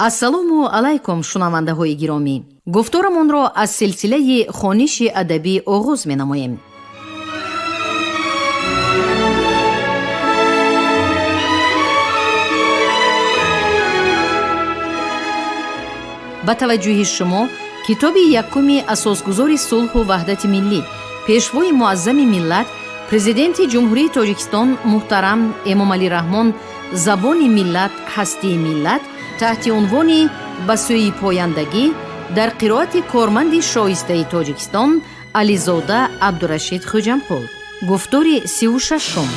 Ассалому алайкум, шунавандаҳои гиромӣ. Гуфторамонро аз силсилаи хониши адабӣ оғоз менамоем. Ба таваҷҷӯҳи шумо китоби якуми асосгузори сулҳу ваҳдати миллӣ, пешвои муаззами миллат, президенти Ҷумҳурии Тоҷикистон муҳтарам Эмомалӣ Раҳмон «Забони миллат, ҳастии миллат» таҳти унвони «Ба сӯи пояндагӣ» дар қироати корманди шоистаи Тоҷикистон Ализода Абдурашид Хӯҷамқул. Гуфтори 36-ум.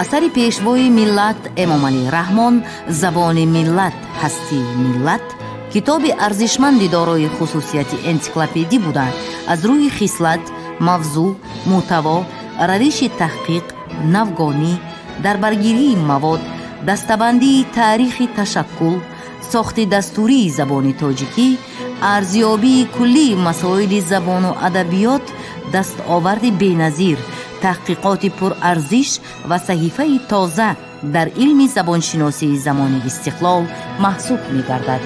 Асари пешвои миллат Эмомалӣ Раҳмон «Забони миллат, ҳастии миллат» китоби арзишманди дорои хусусияти энсиклопедӣ буда, аз рӯи хислат, мавзӯъ, мӯҳтаво, равиши таҳқиқ, навгонӣ, дарбаргирии мавод, дастабандии таърихи ташаккул, сохти дастурии забони тоҷикӣ, арзёбии куллии масоили забону адабиёт дастоварди беназир, таҳқиқоти пурарзиш ва саҳифаи тоза дар илми забоншиносии замони истиқлол маҳсуб мегардад.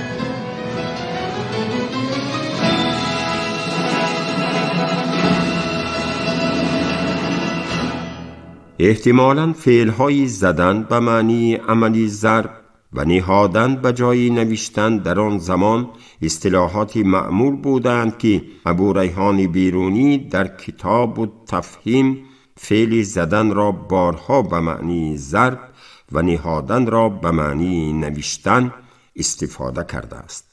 Эҳтимолан феълҳои задан ба маънии амали зарб ва ниҳодан ба ҷои навиштан дар он замон истилоҳоти маъмул буданд, ки Абурайҳони Берунӣ дар Китобу Тафҳим феъли заданро борҳо ба маънии зарб ва ниҳоданро ба маънии навиштан истифода кардааст.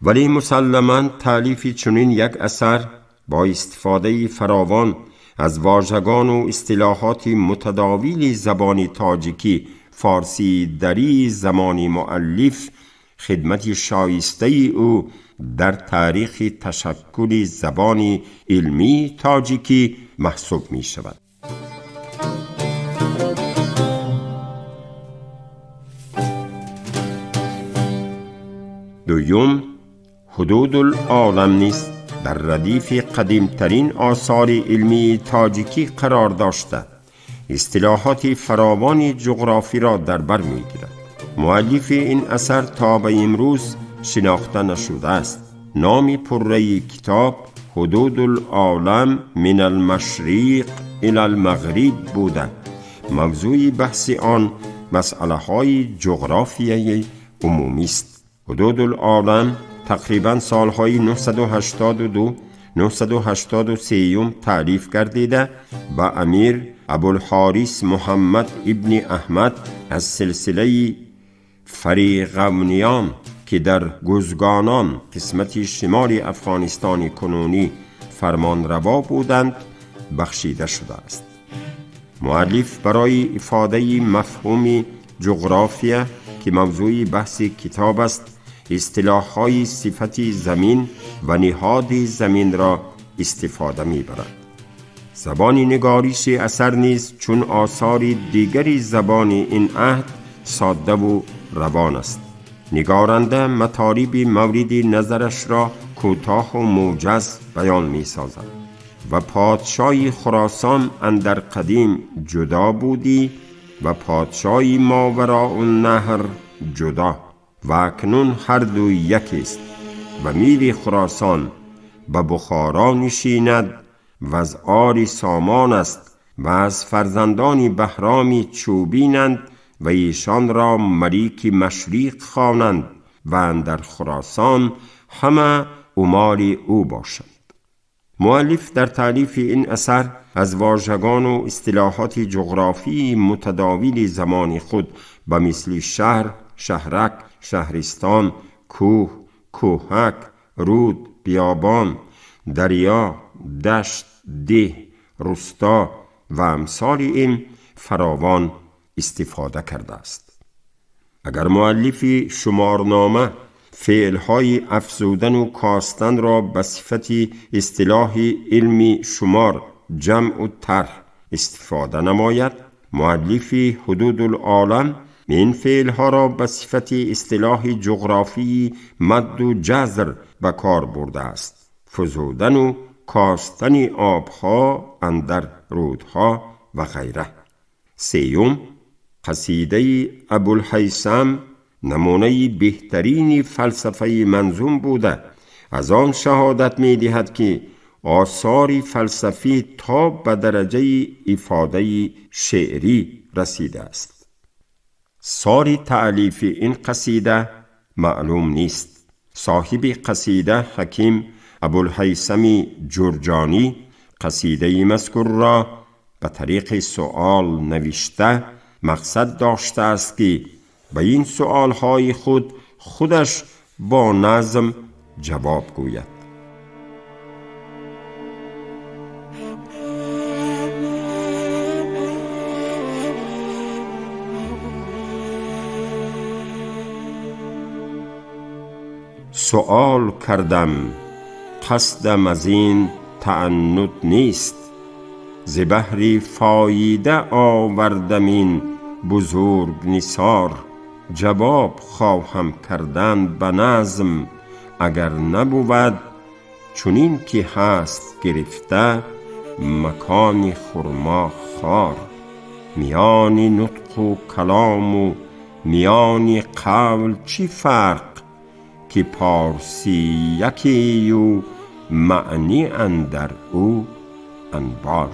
Вале мусалламан таълифи чунин як асар бо истифодаи фаровон аз вожагону истилоҳоти мутадовили забони тоҷикӣ, форсии дарии замони муаллиф хидмати шоистаи ӯ дар таърихи ташаккули забони илмии тоҷикӣ маҳсуб мешавад. Дуюм, Ҳудудул-олам низ дар радифи қадимтарин осори илмии тоҷикӣ қарор дошта, истилоҳоти фаровони ҷуғрофиро дар бар мегирад. Муаллифи ин асар то ба имрӯз шинохта нашудааст. Номи пурраи китоб Ҳудудул-олам мин алмашриқ ила алмағриб буда, мавзӯи баҳси он масъалаҳои ҷуғрофияи умумист. Ҳудудул-олам тақрибан солҳои 982 983 таълиф гардида, ба амир Абулҳорис Муҳаммад ибни Аҳмад аз силсилаи Фариғавниён, ки дар Гузгонон, қисмати шимоли Афғонистони кунунӣ, фармонраво буданд, бахшида шудааст. Муаллиф барои ифодаи мафҳуми ҷуғрофия, ки мавзӯи баҳси китоб аст, истилоҳҳои сифати замин ва ниҳоди заминро истифода мебарад. Забони нигориши асар низ чун осори дигари забони ин аҳд соддаву равон аст. Нигоранда матолиби мавриди назарашро кӯтоҳу мӯҷаз баён месозад. Ва подшоҳи Хуросон андар қадим ҷудо будӣ ва подшоҳи Мовароуннаҳр ҷудо, ва акнун ҳарду якест, ва мири Хуросон ба Бухоро нишинад ва аз оли Сомон аст ва аз фарзандони Баҳроми Чӯбинанд ва эшонро малики Машриқ хонанд ва андар Хуросон ҳама умоли ӯ бошанд. Муаллиф дар таълифи ин асар аз вожагону истилоҳоти ҷуғрофии мутадовили замони худ ба мисли шаҳр, шаҳрак, шаҳристон, кӯҳ, кӯҳак, руд, биёбон, дарё, дашт, деҳ, русто ва амсоли ин фаровон истифода кардааст. Агар муаллифи шуморнома феълҳои афзудану костанро ба сифати истилоҳи илми шумор, ҷамъу тарҳ истифода намояд, муаллифи Ҳудудулолам این فعلها را به صفت اصطلاح جغرافی مد و جزر به کار برده است. فزودن و کاستن آبها اندر رودها و غیره. سیوم، قصیده ابوالهیثم نمونه بهترین فلسفه منظوم بوده، از آن شهادت می دهد که آثار فلسفی تا به درجه افاده شعری رسیده است. سال تألیف این قصیده معلوم نیست. صاحب قصیده حکیم ابوالهیثم جرجانی قصیده مذکور را به طریق سؤال نوشته مقصد داشته است که به این سؤالهای خود خودش با نظم جواب گوید. سؤال کردم قصدم از این تعنت نیست، ز بهر فایده آوردم این بزرگ نثار. جواب خواهم کردن به نظم اگر نبود، چنین که هست گرفته مکان خرما خار. میان نطق و کلام و میان قول چی فرق، که پارسی یکی و معنی اندر او انبار.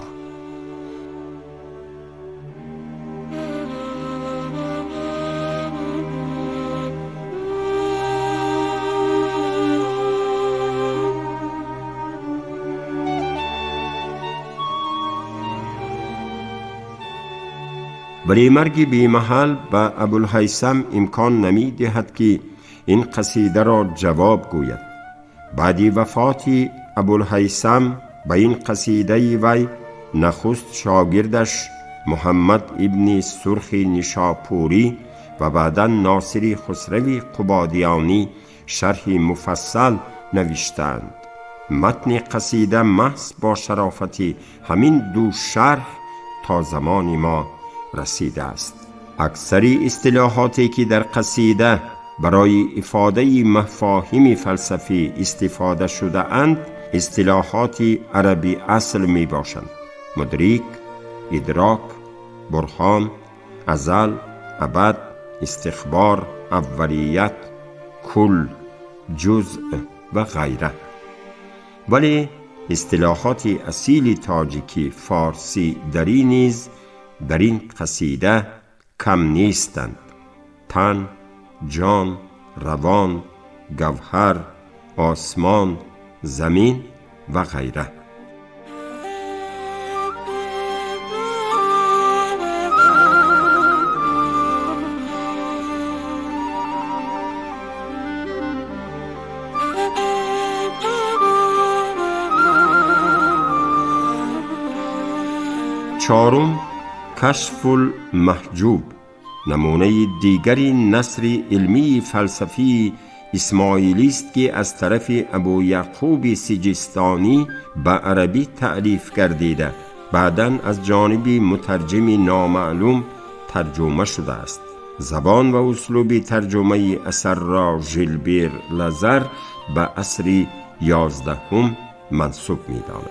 ولی مرگ بی محل به ابوالهیثم امکان نمی دهد که این قصیده را جواب گوید. بعد وفات ابوالهیثم به این قصیده وی نخست شاگردش محمد ابن سرخ نشاپوری و بعدا ناصر خسروی قبادیانی شرح مفصل نوشتند. متن قصیده محض با شرافت همین دو شرح تا زمان ما رسیده است. اکثری اصطلاحاتی که در قصیده برای افاده مفاهیم فلسفی استفاده شده اند، اصطلاحات عربی اصل می باشند. مدرک، ادراک، برهان، ازل، ابد، استخبار، اولیت، کل، جزء و غیره. ولی اصطلاحات اصیل تاجیکی فارسی دری نیز در این قصیده کم نیستند. تن، جان، روان، گوهر، آسمان، زمین و غیره. چهارم، کشف المحجوب، نمونه دیگری نثر علمی فلسفی اسماعیلی است که از طرف ابو یعقوب سجستانی به عربی تألیف گردیده، بعداً از جانب مترجم نامعلوم ترجمه شده است. زبان و اسلوب ترجمه اثر را ژیلبر لازار به عصر 11 منسوب می‌داند.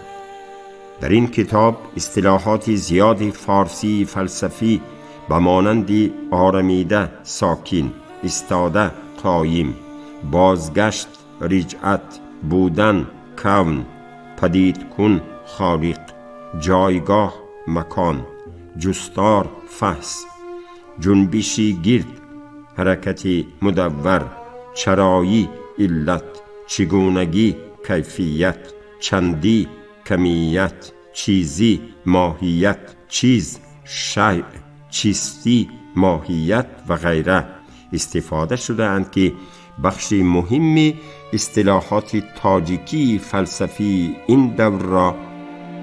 در این کتاب اصطلاحات زیاد فارسی فلسفی به مانند آرمیده، ساکین، استاده، قایم، بازگشت، رجعت، بودن، کون، پدید کن، خالق، جایگاه، مکان، جستار، فحص، جنبشی گرد، حرکت مدور، چرایی، علت، چگونگی، کیفیت، چندی، کمیت، چیزی، ماهیت، چیز، شیء، چیستی، ماهیت و غیره استفاده شده اند که بخش مهم اصطلاحات تاجیکی فلسفی این دور را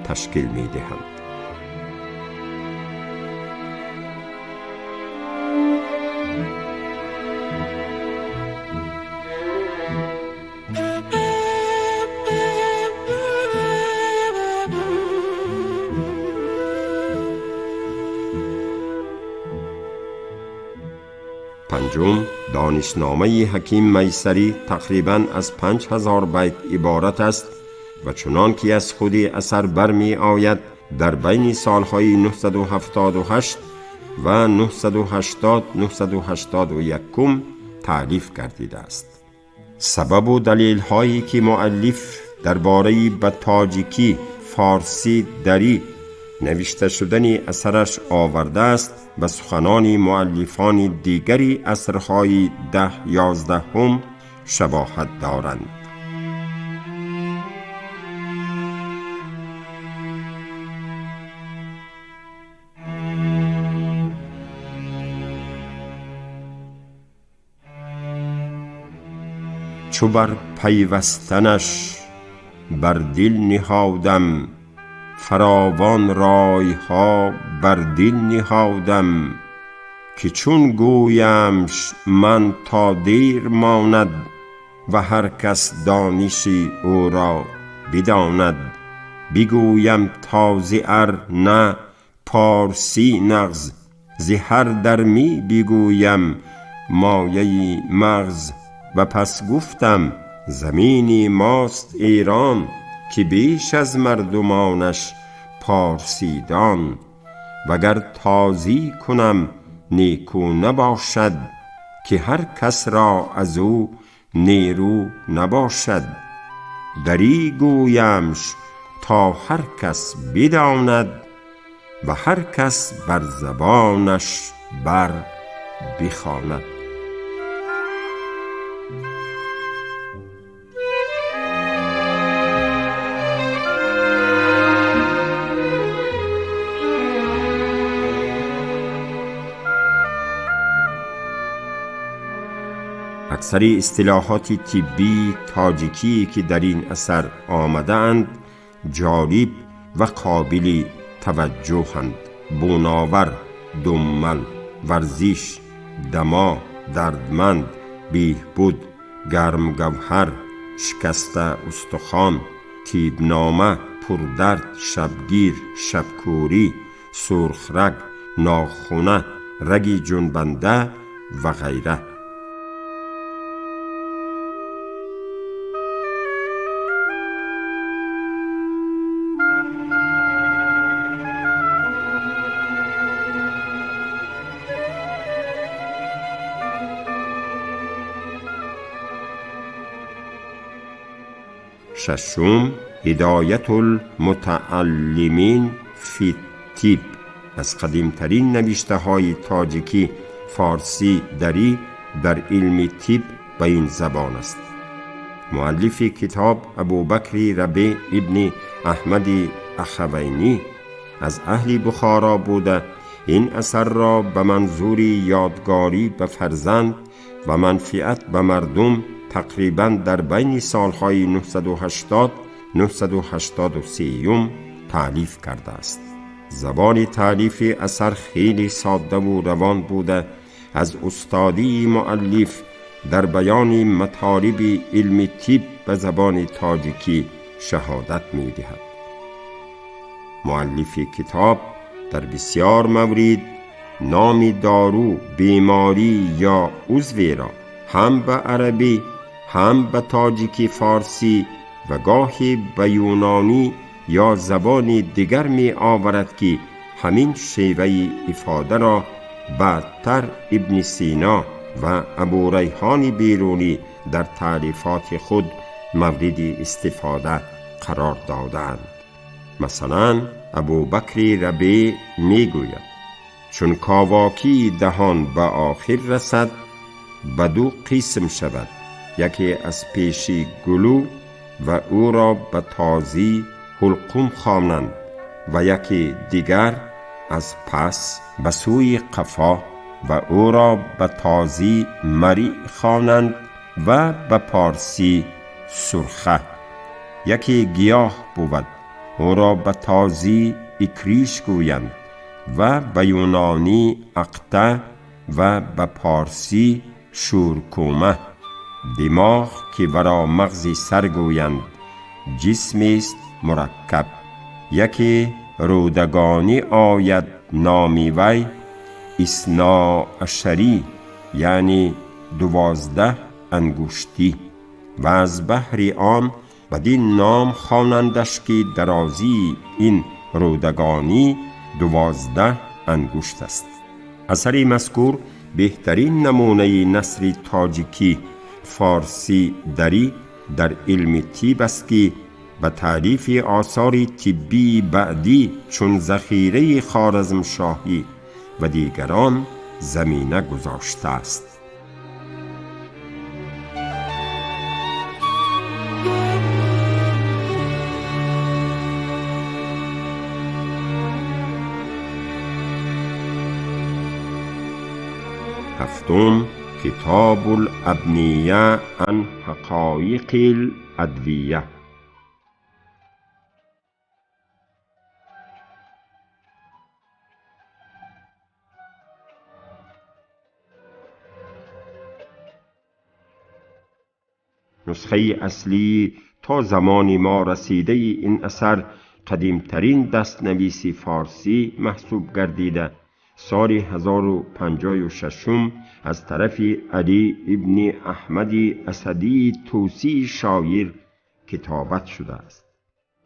تشکیل می دهند. Панҷум, донишномаи ҳаким Майсарӣ тақрибан аз 5000 байт иборат аст ва чунон ки аз худи асар бармеояд, дар байни солҳои 978 ва 980-981 таълиф гардидааст. Сабабу далелҳое ки муаллиф дар бораи ба тоҷикӣ, форсӣ, дарӣ навишта шудани асараш овардааст, ба суханони муаллифони дигари асрҳои 10-11 шабоҳат доранд. Чу бар пайвастанаш бар дил ниҳодам, фаровон ройҳо бар дил ниҳодам, ки чун гӯямш ман то дер монад ва ҳар кас дониши ӯро бидонад. Бигӯям тозӣ ар на порсӣ нағз, зи ҳар дармӣ бигӯям мояи мағз. Ва пас гуфтам замини мост Эрон, ки беш аз мардумонаш порсидон. Вагар тозӣ кунам неку набошад, ки ҳар кас ро аз ӯ нерӯ набошад. Дарӣ гӯямш то ҳар кас бидонад ва ҳар кас бар забонаш бар бихонад. Аксари истилоҳоти тиббии тоҷикие ки дар ин асар омадаанд ҷолиб ва қобили таваҷҷӯҳанд. Буновар, думмал, варзиш, дамо, дардманд, беҳбуд, гармгавҳар, шикаста устухон, тибнома, пурдард, шабгир, шабкӯрӣ, сурхраг, нохуна, раги ҷунбанда ва ғайра. Шашум, Ҳидоятул-мутааллимин фи тиб аз қадимтарин навиштаҳои тоҷикӣ, форсӣ, дарӣ дар илми тиб ба ин забон аст. Муаллифи китоб Абубакри Рабеъ ибни Аҳмади Ахавайнӣ аз аҳли Бухоро буда, ин асарро ба манзури ёдгорӣ ба фарзанд ва манфиат ба мардум тақрибан дар байни солҳои 980-983 таълиф кардааст. Забони таълифи асар хеле соддаву равон буда, аз устодии муаллиф дар баёни матолиби илми тиб ба забони тоҷикӣ шаҳодат медиҳад. Муаллифи китоб дар бисёр маврид номи дору, беморӣ ё узверо ҳам ба арабӣ, ҳам ба тоҷикӣ форсӣ ва гоҳе ба юнонӣ ё забони дигар меоварад, ки ҳамин шеваи ифодаро баъдтар Ибни Сино ва Абурайҳони Берунӣ дар таълифоти худ мавриди истифода қарор додаанд. Масалан, Абубакри Рабеъ мегӯяд: чун ковокии даҳон ба охир расад, ба ду қисм шавад, яке аз пеши гулӯ ва ӯро ба тозӣ ҳулқум хонанд ва яке дигар аз пас ба сӯи қафо ва ӯро ба тозӣ мариъ хонанд ва ба порсӣ сурха. Яке гиёҳ бувад, ӯро ба тозӣ икриш гӯянд ва ба юнонӣ ақта ва ба порсӣ шӯркӯма. Димоғ ки варо мағзи сар гӯянд, ҷисмест мураккаб. Яке рӯдагонӣ ояд, номи вай исноашарӣ یعنی 12 انگشتی، و از بهر آن بدین نام خوانندش که درازی این رودگانی 12 انگشت است. اثر مذکور بهترین نمونه نثر تاجیکی فارسی دری در علم طب است که به تعریف آثار طبی بعدی چون ذخیره خوارزمشاهی و دیگران زمینه گذاشته است. هفتم، کتاب الابنیه عن حقایق الادویه. نسخه اصلی تا زمان ما رسیده این اثر قدیمترین دستنویس فارسی محسوب گردیده، سال 1056 از طرف علی ابن احمد اسدی طوسی شاعر کتابت شده است.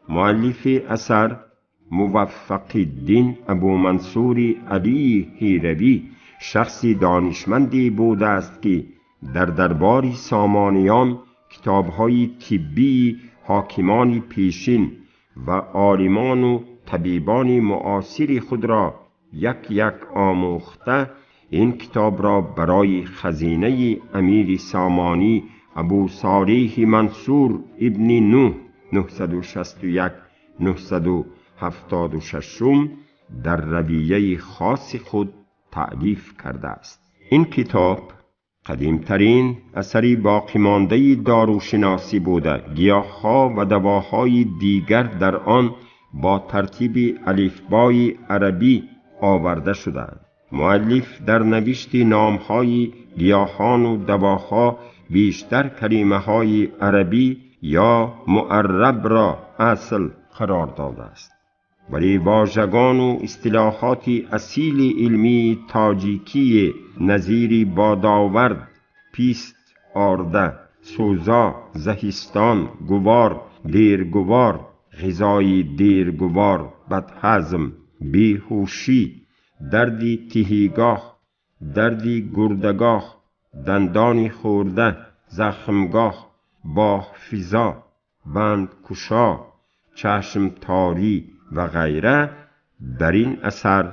مؤلف اثر موفق الدین ابو منصور علی هیروی شخصی دانشمندی بوده است که در دربار سامانیان کتاب‌های طبی حاکمان پیشین و عالمان و طبیبان معاصر خود را یک یک آموخته، این کتاب را برای خزینه امیر سامانی ابو صالح منصور ابن نوح 961 976 در رویه خاص خود تألیف کرده است. این کتاب قدیمترین اثری باقی مانده داروشناسی بوده، گیاه‌ها و دواهای دیگر در آن با ترتیب الفبای عربی آورده شدند. مؤلف در نوشت نام‌های گیاهان و دواها بیشتر کلمه‌های عربی یا معرب را اصل قرار داده است، ولی واژگان و اصطلاحات اصیل علمی تاجیکی نظیر بادآورد، پیست، آرده، سوزا، زهستان، گوار، دیرگوار، غذای دیرگوار، بدهضم، بیهوشی، درد تهیگاه، درد گردگاه، دندان خورده، زخمگاه، باهفزا، بندکشا، چشم تاری و غیره در این اثر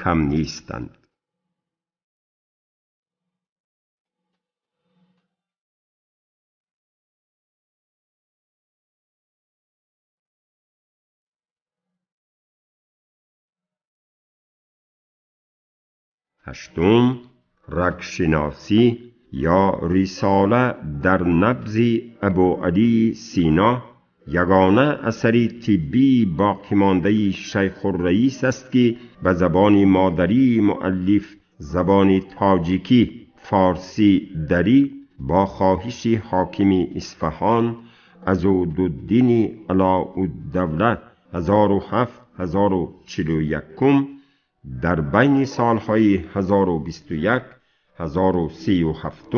کم نیستند. هشتم، رگشناسی یا رساله در نبض ابوعلی سینا یگانه اثر طبی باقی مانده شیخ الرئیس است که به زبان مادری مؤلف زبان تاجیکی فارسی دری با خواهش حاکم اصفهان عضدالدین علاءالدوله 1007 1041 در بین سالهای 1021 1037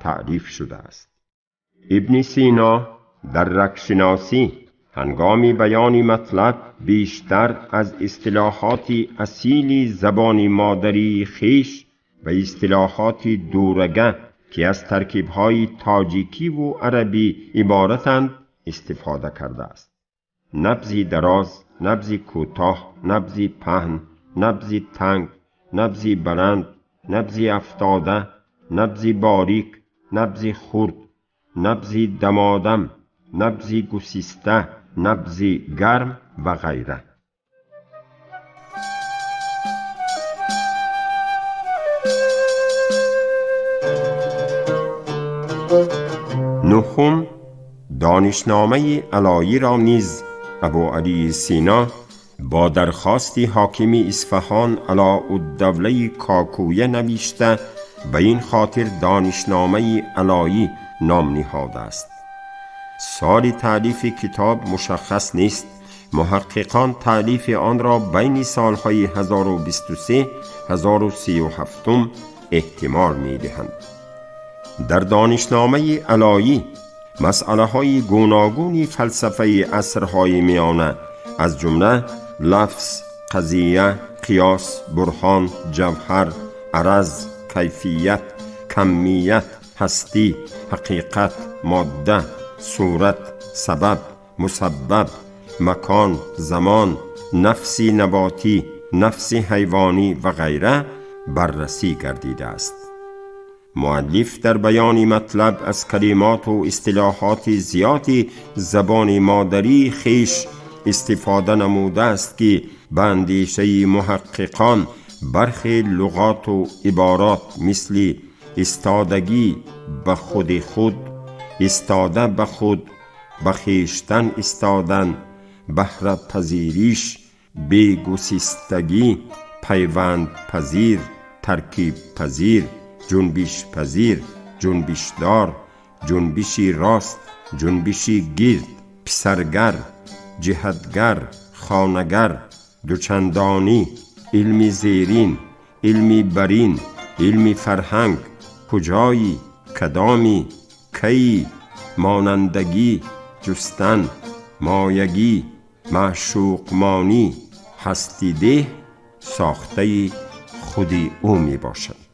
تعریف شده است. ابن سینا در رگشناسی هنگام بیان مطلب بیشتر از اصطلاحات اصیل زبان مادری خویش و اصطلاحات دورگه که از ترکیب‌های تاجیکی و عربی عبارتند استفاده کرده است. نبض دراز، نبض کوتاه، نبض پهن، نبض تنگ، نبض بلند، نبض افتاده، نبض باریک، نبض خرد، نبض دمادم، نبض گسیسته، نبض گرم و غیره. نهم، دانشنامه علایی را نیز ابوعلی سینا با درخواست حاکم اصفهان علاءالدوله کاکویه نوشته، به این خاطر دانشنامه علایی نام نهاده است. سال تألیف کتاب مشخص نیست. محققان تألیف آن را بین سالهای 1023 1037 احتمال می دهند. در دانشنامه علایی مسئله های گوناگونی فلسفه عصرهای میانه از جمله لفظ، قضیه، قیاس، برهان، جوهر، عرض، کیفیت، کمیت، هستی، حقیقت، ماده، صورت، سبب، مسبب، مکان، زمان، نفس نباتی، نفس حیوانی و غیره بررسی گردیده است. مؤلف در بیان مطلب از کلمات و اصطلاحات زیادی زبان مادری خویش استفاده نموده است که به اندیشه محققان برخی لغات و عبارات مثل ایستادگی به خود خود، ایستاده به خود، به خویشتن ایستادن، بهره پذیرش، بیگسیستگی، پیوند پذیر، ترکیب پذیر، جنبش پذیر، جنبش دار، جنبشی راست، جنبشی گرد، پسرگر، جهتگر، خانگر، دوچندانی، علم زیرین، علم برین، علم فرهنگ، کجایی، کدامی، کی، مانندگی، جستن، مایگی، معشوقمانی، هستی ده ساخته خود او می باشد.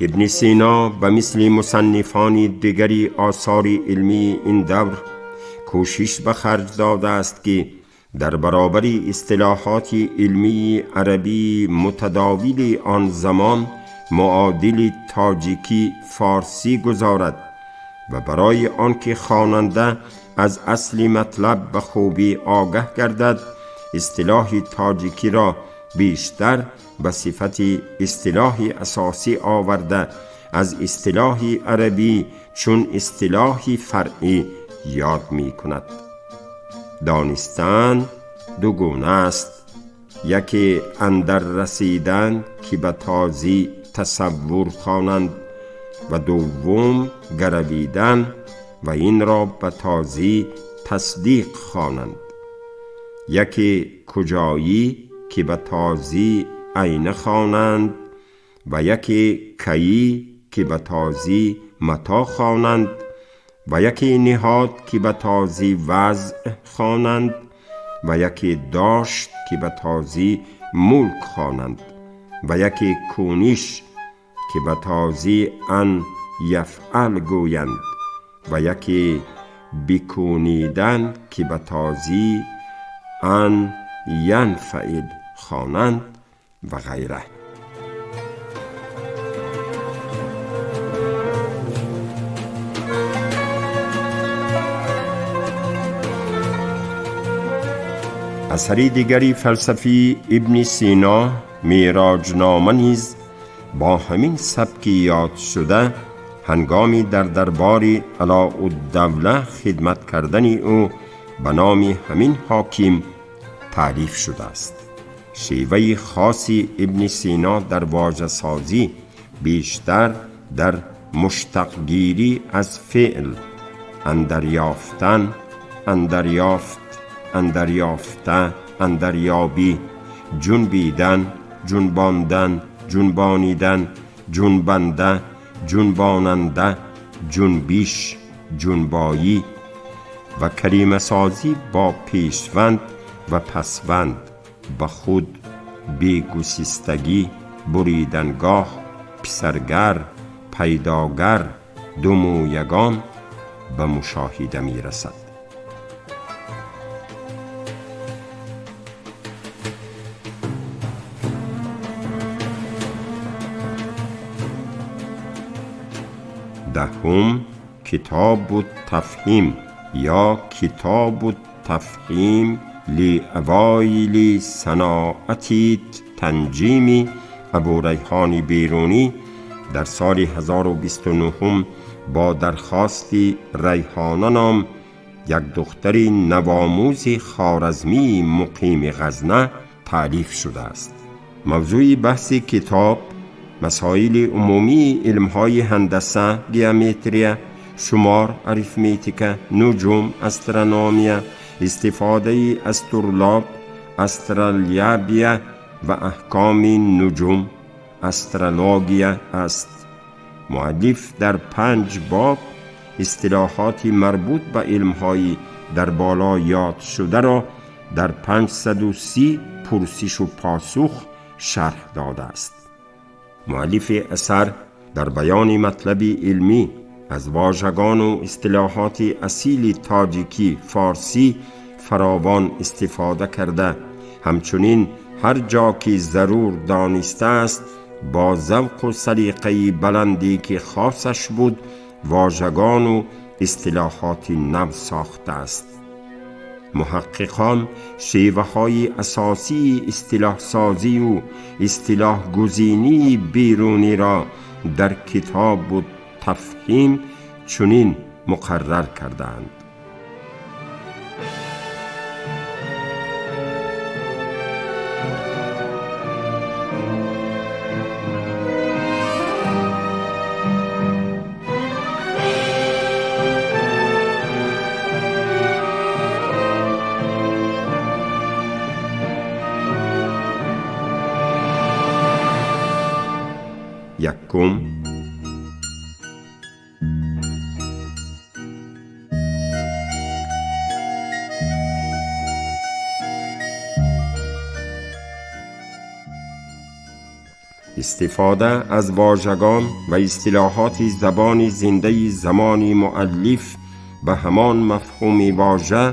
ابن سینا به مثل مصنفان دیگری آثار علمی این دور کوشش به خرج داده است که در برابر اصطلاحات علمی عربی متداول آن زمان معادل تاجیکی فارسی گذارد و برای آنکه خواننده از اصل مطلب به خوبی آگه گردد، اصطلاح تاجیکی را بیشتر به صفت اصطلاح اساسی آورده از اصطلاح عربی چون اصطلاح فرعی یاد می کند. دانستن دو گونه است: یکی اندر رسیدن که به تازی تصور خوانند و دوم گرویدن و این را به تازی تصدیق خوانند. یکی کجایی که به تازی عینه خوانند و یکی کیی که به تازی متا خوانند و یکی نهاد که به تازی وضع خوانند و یکی داشت که به تازی ملک خوانند و یکی کونش که به تازی ان یفعل گویند و یکی بکونیدن که به تازی ان ینفعل خوانند و غیره. اثر دیگری فلسفی ابن سینا، معراجنامه، نیز با همین سبک یاد شده هنگامی در دربار علاءالدوله خدمت کردن او به نام همین حاکم تعریف شده است. شیوه خاصی ابن سینا در واژه سازی بیشتر در مشتقگیری از فعل، اندریافتن، اندریافت، اندریافته، اندریابی، جنبیدن، جنباندن، جنبانیدن، جنبنده، جنباننده، جنبش، جنبایی و کلمه سازی با پیشوند و پسوند به خود، بیگسیستگی، بریدنگاه، پسرگر، پیداگر، دومویگان به مشاهده می رسد. دهم، کتاب التفهیم یا کتاب التفهیم لأوایل صناعت تنجیم ابوریحان بیرونی در سال 1029 با درخواست ریحانه نام یک دختر نوآموز خوارزمی مقیم غزنه تألیف شده است. موضوع بحث کتاب Масоили умумии илмҳои ҳандаса, геометрия, шумор, арифметика, нуҷум, астрономия, истифодаи астурлоб, астролябия ва аҳкоми нуҷум, астрология аст. Муаллиф дар 5 боб истилоҳоти марбут ба илмҳои дар боло ёд шударо дар 530 пурсишу посух шарҳ додааст. Муаллифи асар дар баёни матлаби илмӣ аз вожагону истилоҳоти асили тоҷикӣ, форсӣ фаровон истифода карда, ҳамчунин ҳар ҷо ки зарур донистааст, бо завқу салиқаи баландӣ ки хосаш буд, вожагону истилоҳоти нав сохтааст. Муҳаққиқон шеваҳои асосии истилоҳсозию истилоҳгузинии Беруниро дар Китобу тафҳим чунин муқаррар кардаанд. Якум, истифода аз вожагон ва истилоҳоти забони зиндаи замони муаллиф ба ҳамон мафҳуми вожа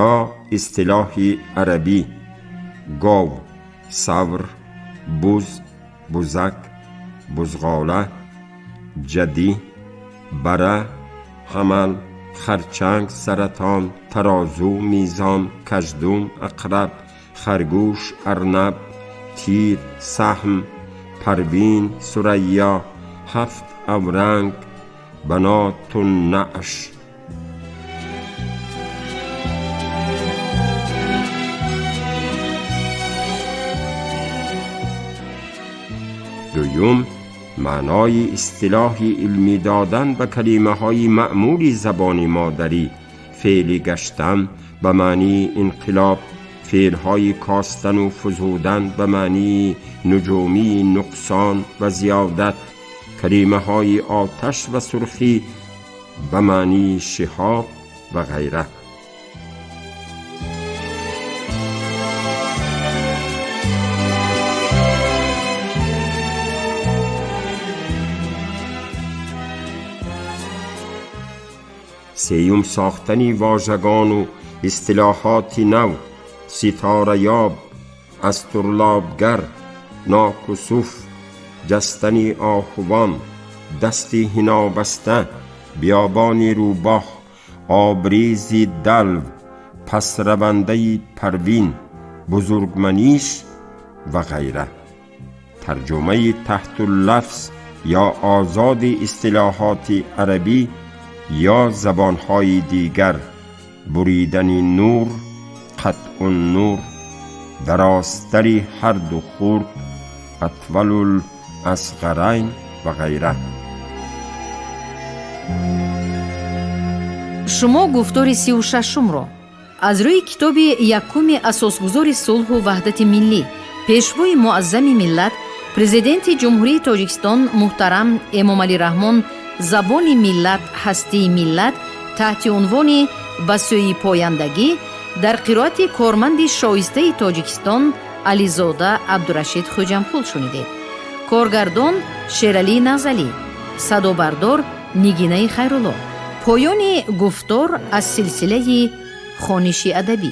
ё истилоҳи арабӣ: гов, савр, буз, бузак, бузғола, ҷадӣ, бара, ҳамал, харчанг, саратон, тарозу, мизон, каждум, ақраб, харгӯш, арнаб, тир, саҳм, парвин, сурайё, ҳафт авранг, баноту наъш. Дуюм, маънои истилоҳи илмӣ додан ба калимаҳои маъмули забони модарӣ: феъли гаштан ба маънии инқилоб, феълҳои костану фузудан ба маънии нуҷумии нуқсон ва зиёдат, калимаҳои оташ ва сурхӣ ба маънии шиҳоб ва ғайра. Сеюм, сохтани вожагону истилоҳоти нав: ситораёб, астурлобгар, нокусуф, ҷастани оҳувон, дасти ҳинобаста, биёбони рӯбоҳ, обрези далв, пасравандаи парвин, бузургманиш ва ғайра. Тарҷумаи таҳтуллафз ё озоди истилоҳоти арабӣ ё забонҳои дигар: буридани нур, қатъу нур, дарозтари ҳарду хурд, атвалул асғарайн ва ғайра. Шумо гуфтори 36-умро аз рӯи китоби якуми асосгузори сулҳу ваҳдати миллӣ, пешвои муаззами миллат, Президенти Ҷумҳурии Тоҷикистон муҳтарам Эмомалӣ Раҳмон «Забони миллат, ҳастии миллат» таҳти унвони «Ба сӯи пояндагӣ» дар қироати корманди шоистаи Тоҷикистон Ализода Абдурашид Хӯҷамқул шунидед. Коргардон Шералӣ Назалӣ, садобардор Нигинаи Хайрулло. Поёни гуфтор аз силсилаи хониши адабӣ.